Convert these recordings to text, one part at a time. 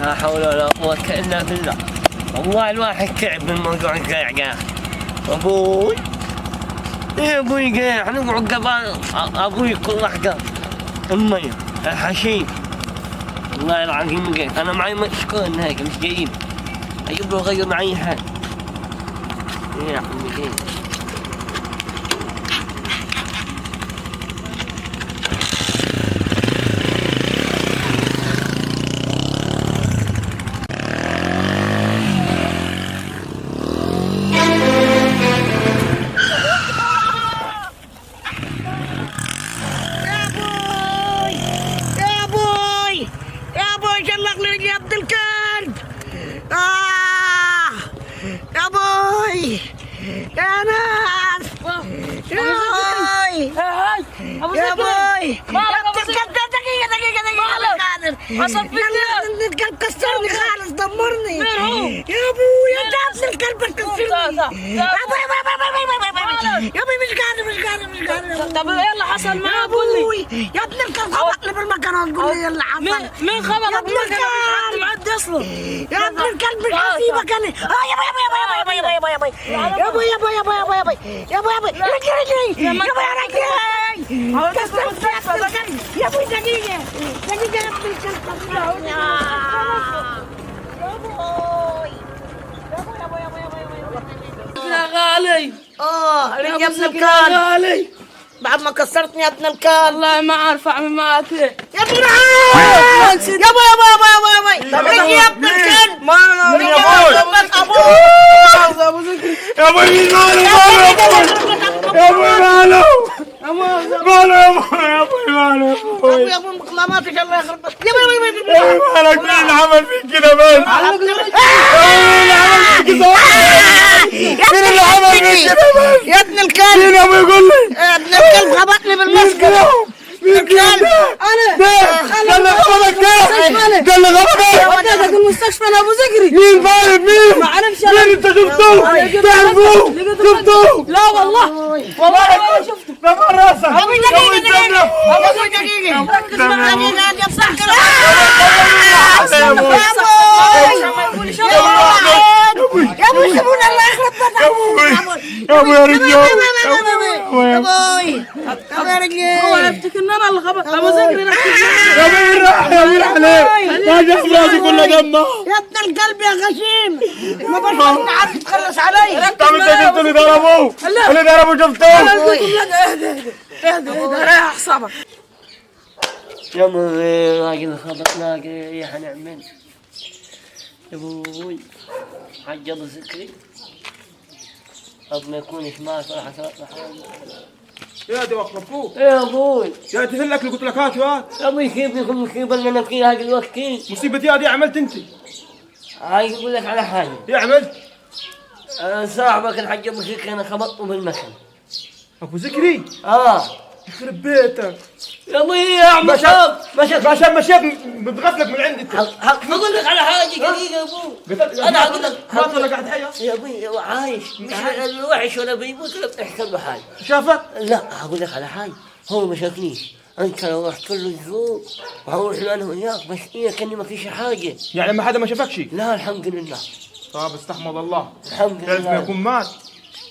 لا حول ولا قوة إلا بالله. والله الواحد تعب من موضوع القيع يا أبوي. يا أبوي قيع نقعد قبل أبوي كل لحظة المية الحشيش. والله العظيم قيع أنا معي مشكون هيك مش جايين أجيب له غير معي حاجة. يا عمي قيع. يا ابوي يا ابوي يا ابوي شلق لي يا ابن الكلب. يا ابوي يا ناس يا ابوي يا ابوي يا ابن الكلب. دقيقة دقيقة دقيقة، حصل فيك يلا الكلب كسرني خالص، دمرني يا ابوي. انت ابن الكلب كسرني يا ابوي يا ابوي يا ابوي، مش قادر مش قادر مش قادر. طب ايه اللي حصل يا معاك؟ قول لي ابوي يا ابن الكلب خبطني بالمكنه، قول لي اللي حصل. مين خبطك؟ يا ابن حد الكلب معدي اصلا يا ابن الكلب، مش هسيبك انا. يا ابوي يا ابوي يا ابوي يا ابوي يا ابوي يا ابوي يا ابوي يا ابوي يا ابوي يا ابوي يا ابوي، رجلي رجلي يا ابوي رجلي كسرت يا ابن الكلب. يا ابوي دقيقة دقيقة يا ابن الكلب كسرتني. يا ابوي يا ابوي يا ابوي يا ابوي يا ابوي يا غالي. يا ابن يا الكلب، غالي بعد ما كسرتني يا ابن الكلب. والله ما عارف اعمل معاك ايه. يا ابن العم، يا ابوي يا ابوي يا ابوي يا ابوي رجلي يا ابن الكلب. ما انا يا ابوي يا ابو ذكري يا ابوي ماله ماله يا ابوي ماله ماله يا ابوي يا ابوي ماله يا ابوي يا ابوي ما ماتش، الله يخرب بيتك. يا ابوي يا ابوي يا ابوي مالك؟ مين اللي عمل فيك كده بس؟ مين اللي عمل فيك كده؟ مين اللي عمل فيك كده بس؟ يا ابن الكلب مين يا ابوي يقول لي؟ يا ابن الكلب خبطني مين بالمسكة. كده؟ مين كده؟ انا ده اللي خبطك ده، ده اللي خبطك. وديتك المستشفى انا ابو ذكري. مين طيب؟ مين؟ ما اعرفش مين انا. انت شفته؟ تعرفوه؟ شفته؟ لا والله والله ما شفته. رفع راسك. يا ابوي دقيقة دقيقة يا ابوي دقيقة ركز معايا. دقيقة يا ابن الكلب. يا ابوي يا ابوي يا ابوي سيبونا الله يخرب بيتك. يا ابوي يا ابوي يا رجال يا ابوي يا رجلي. هو يفتكر ان انا اللي خبط ابو ذكري. ركز معايا. يا ابوي راح يا ابوي راح ليه؟ ما جاب راسي كله دم. يا ابن الكلب يا غشيم، ما بشرت عارف تخلص علي. طب انت شفت اللي ضربوه؟ اللي ضربه شفته؟ انا قلت لك اهدى اهدى اهدى اهدى، ريح اعصابك. يا ابوي راجل خبطنا ايه حنعمل؟ يا ابوي حج ابو ذكري قبل ما يكونش مات ولا حصلت له حاجة. يا دي وقفوه ايه يا ابوي؟ يا تهل الاكل قلت لك هات يا يا ابوي كيف يكون المصيبة اللي انا فيها دلوقتي؟ مصيبة يا دي عملت انت؟ عايز اقول لك على حاجة. ايه عملت؟ أنا صاحبك الحاج ابو ذكري انا خبطته بالمكنة. ابو ذكري يخرب بيتك يا ابوي يا عم مشى- مشى عشان مشيت متغفلك من عندي انت. بقول لك على حاجة دقيقة يا ابوي. انا هقول لك مات ولا قاعد حي؟ يا ابوي هو عايش، مش الوحش ولا بيموت ولا بتحصل له حاجة. شافك؟ لا هقول لك على حاجة، هو ما شافنيش. انت لو رحت له الزور وهروح له انا وياك، بس ايه كاني ما فيش حاجة. يعني ما حدا ما شافك شيء؟ لا الحمد لله. طب استحمد الله. الحمد لازم لله. يكون مات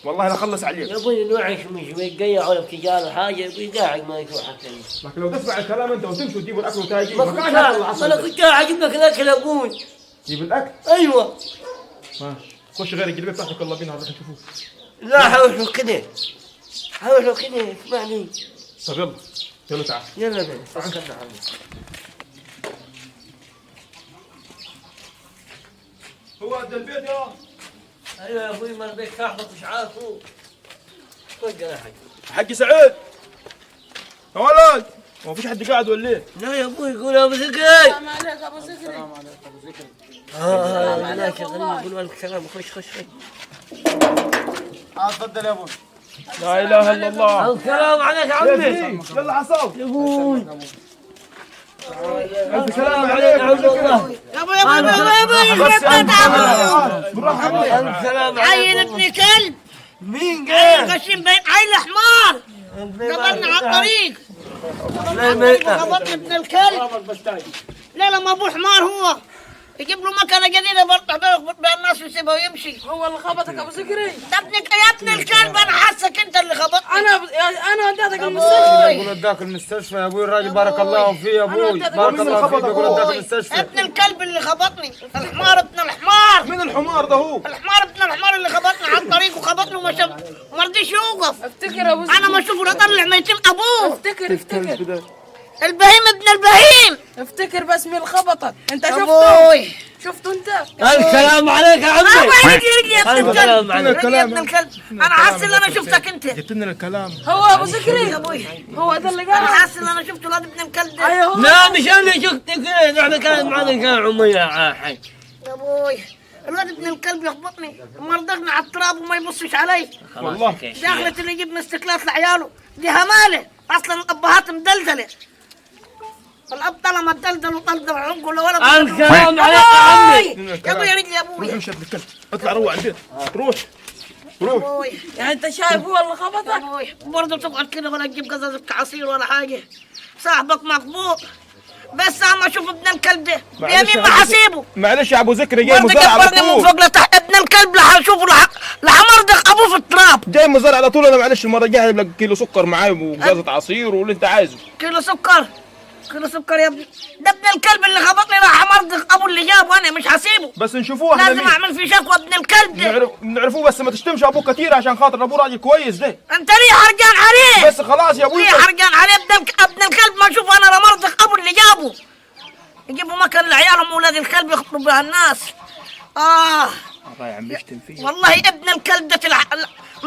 والله لا خلص عليك. يا ابوي الوحش مش بيتقيع ولا بتجاله حاجة، يا ابوي قاعد ما يروح حتى. لكن لو تسمع الكلام انت وتمشي وتجيب الاكل وتاجي ما كنت ما انا كنت قاعد اجيب لك الاكل يا ابوي. جيب الاكل؟ ايوه. ماشي خش غير الجلبيه بتاعتك يلا بينا نروح نشوفوه. لا حوشه كده حوشه كده، اسمعني. طب يلا يلا تعال يلا بينا توكلنا على الله. هو قد البيت يا ايوه يا ابوي، ما البيت صاحبك مش عارفه. طق يا حاج. حق سعيد يا ولد، هو فيش حد قاعد ولا ايه؟ لا يا ابوي قول يا ابو ذكري. السلام عليك ابو ذكري. لا شغالين يقولوا الف سلام. خش خش خش. اتفضل يا ابوي. لا اله الا الله. السلام عليك يا عمي. يلا عصام يا ابوي الف سلام عليك. يا عبد الله. يا ابوي يا ابوي يا ابوي يخرب بيت ابوك. بالراحة عليك. الف سلام عيل عليك. ابن كلب. مين عيل قال؟ غشيم بين عيل حمار قبلنا على الطريق. لا خبطني ابن الكلب. لا لا ما ابوه حمار هو. يجيب له مكنه جديدة برضه بيخبط بيها الناس ويسيبها ويمشي. هو اللي خبطك ابو ذكري؟ ده ابنك يا ابن الكلب، انا حاسك انت اللي خبطني. انا وديتك المستشفى. يقول وداك المستشفى يا ابوي، الراجل بارك الله فيه يا ابوي، بارك الله فيه، بيقول وداك المستشفى. ابن الكلب اللي خبطني، الحمار ابن الحمار. مين الحمار ده هو؟ الحمار ابن الحمار اللي خبطني على الطريق وخبطني وما رضيش يوقف. افتكر يا ابو ذكري، انا ما اشوفه لا طلع ميتين ابوه. افتكر افتكر البهيم ابن البهيم. افتكر بس مين اللي خبطك انت؟ شفته؟ ابوي شفته انت؟ السلام عليك يا عمي. ابوي رجلي يا ابن السلام الكلب، عليك. رجلي يا ابن الكلب، انا حاسس ان انا شفتك انت. جبت لنا الكلام. هو ابو ذكري يا ابوي هو ده اللي انا قال. حاسس ان انا شفت الواد ابن الكلب ده. ايوه هو. لا مش انا شفتك كده، احنا كان معنا كان عمي يا حي. يا ابوي الواد ابن الكلب يخبطني ومرضغني على التراب وما يبصش علي. والله. دخلت اللي يجيب مستكلات لعياله دي هماله اصلا، الابهات مدلدله، الاب طالما مدلدل وطلدل عنقه لو ولا. السلام عليك يا عمي. يا ابوي يا رجلي يا روح ابوي. امشي يا ابن الكلب، اطلع روح على البيت، روح روح. ابوي يعني انت شايف هو اللي يا خبطك؟ ابوي برضه تقعد كده ولا تجيب قزازة عصير ولا حاجة، صاحبك مقبوض. بس اما اشوف ابن الكلب ده معلش بيمين يا ما أبو حسيبه. معلش يا ابو ذكري، جاي برضه مزارع على جبرني من طول، فوق لتحت ابن الكلب، لا هشوفه لا همرضخ ابوه في التراب. جاي مزارع على طول. انا معلش المرة الجاية هجيب لك كيلو سكر معايا وقزازه عصير واللي انت عايزه. كيلو سكر، كيلو سكر يا ابني، ده ابن الكلب اللي خبطني راح امرضخ ابو اللي جابه، انا مش هسيبه. بس نشوفوه احنا لازم مين. اعمل فيه شكوى ابن الكلب ده. نعرفوه، بس ما تشتمش ابوه كتير عشان خاطر ابوه راجل كويس ده. انت ليه حرجان عليه؟ بس خلاص يا ابوي. ليه حرجان عليه؟ ابن الكلب ما اشوفه انا رمرضخ ابو اللي جابه. يجيبوا مكان لعيالهم واولاد الكلب يخطبوا بها الناس. اه الله يا عم يشتم فيه. والله ابن الكلب ده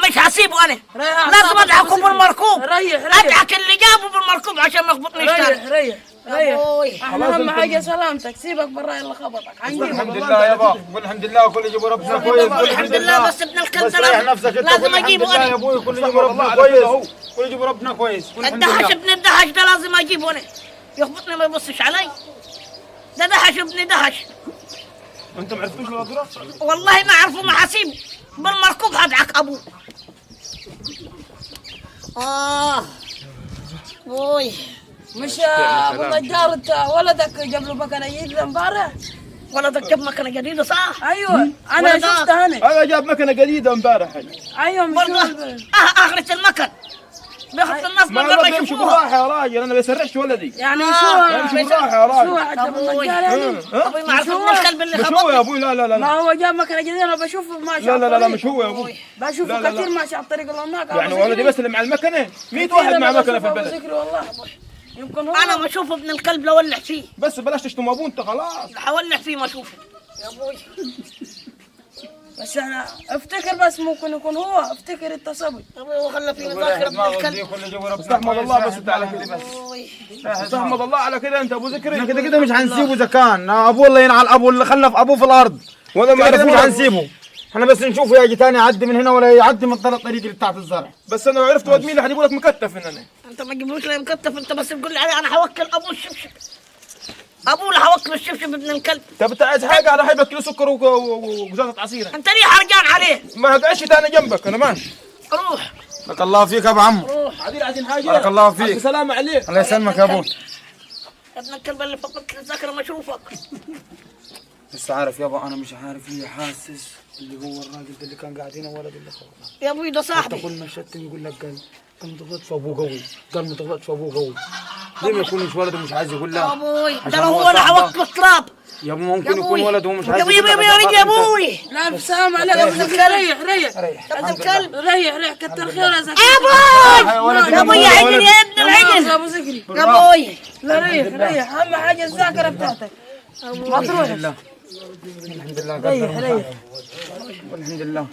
مش هسيبه انا، ريح لازم أعصابك ادعكه أبو ذكري. بالمركوب. ريح ريح. ادعك اللي جابه بالمركوب عشان ما يخبطنيش ريح تاني. ريح ريح. أبوي. احنا اهم حاجة سلامتك، سيبك من الراي اللي خبطك هنجيبه. الحمد لله يابا، قول الحمد لله، كل يجيبوا ربنا كويس. قول الحمد لله، بس ابن الكلب بس ده ريح لازم- نفسك انت. لازم قول الحمد اجيبه لله يا انا. ابوي، كل يجيبوا ربنا كويس، كل يجيبوا ربنا كويس. قول الحمد الدحش لله. ابن الدحش ده لازم اجيبه انا، يخبطني ما يبصش علي. ده دحش ابن دحش. انت ما عرفتوش ولا دراسة؟ والله ما اعرفه، ما حسيبه بالمركوب هدعك ابوه. اه بوي. مش يا ابو نجار انت ولدك جاب له مكنه جديدة امبارح؟ ولدك جاب مكنه جديدة صح؟ ايوه انا ولدك. شفتها انا. انا جاب مكنه جديدة امبارح. ايوه مش برضه هو. اخرة المكن بياخد الناس من ما غير ما الولد يمشي يشوفوها. بالراحة يا راجل، انا ما بسرعش ولدي. يعني مش هو، يمشي بالراحة يا مش هو راجل. حتى ابو أبوي. نجار يعني. ها؟ ابوي ما عرف مش هو. ابن الكلب اللي مش هو يا خبطني. ابوي، لا لا لا ما لا هو جاب مكنه جديدة، انا بشوفه ماشي لا على لا لا الطريق. مش هو يا ابوي. بشوفه لا، لا، لا. كثير ماشي على الطريق اللي هناك. يعني ولدي بس اللي مع المكنه، 100 واحد مع مكنه في البلد. ذكري والله يمكن هو. انا ما اشوف ابن الكلب لو ولع فيه. بس بلاش تشتم ابوه انت خلاص. هولع فيه ما اشوفه يا ابوي. بس انا افتكر بس ممكن يكون هو. افتكر انت صبي. يا ابوي هو خلى فيني ذاكره ابن الكلب. بس احمد الله بس انت على كده، أبوي. بس احمد الله على كده انت ابو ذكري. كده كده مش هنسيبه، اذا كان ابوه الله ينعل ابوه اللي خلف ابوه في الارض. وانا ما كده كده مش عرفوش، هنسيبه، احنا بس نشوفه يجي تاني يعدي من هنا ولا يعدي من الطريق اللي بتاعت الزرع. بس انا لو عرفت واد مين اللي هجيبه لك مكتف هنا. انت ما تجيبلوش لا مكتف، انت بس تقول لي عليه انا هوكل ابوه الشبشب. ابوه اللي هوكله الشبشب ابن الكلب. طب انت عايز حاجة؟ انا هجيب لك كيلو سكر وقزازه عصير. انت ليه حرجان عليه؟ ما هقعدش تاني جنبك انا ماشي. روح بارك الله فيك يا ابو عمو. عديل عايزين حاجة؟ بارك الله فيك. الف سلامه عليك. الله يسلمك يا ابو. ابن الكلب اللي فقدت الذاكرة ما اشوفك. بس عارف يابا، انا مش عارف ليه حاسس اللي هو الراجل ده اللي كان قاعد هنا ولد اللي خبطه. يا ابوي ده حتى صاحبي. كل ما شتم يقول لك قال ما تغلطش في ابوه قوي، قال ما تغلطش في ابوه قوي. ليه ما يكون مش ولده مش عايز يقول يا لا؟ ابوي ده عشان لو هو هو انا صاحبه. هوكله تراب. يابا يا ممكن يكون ابوي ولده ومش يا عايز ابوي يا يقول ابوي لك يا رجل يا عشان خاطر ابوي. لا الف سلام عليك يا ابو ذكري. ريح ريح انت. يا ابن الكلب. ريح ريح، كتر خير يا زكي. يا ابوي يا ابوي يا عجل يا ابن العجل. يا ابو ذكري. يا ابوي. لا ريح ريح، اهم حاجة الذاكرة بتاعتك ما تروحش. الحمد لله. ريح ريح. الحمد لله.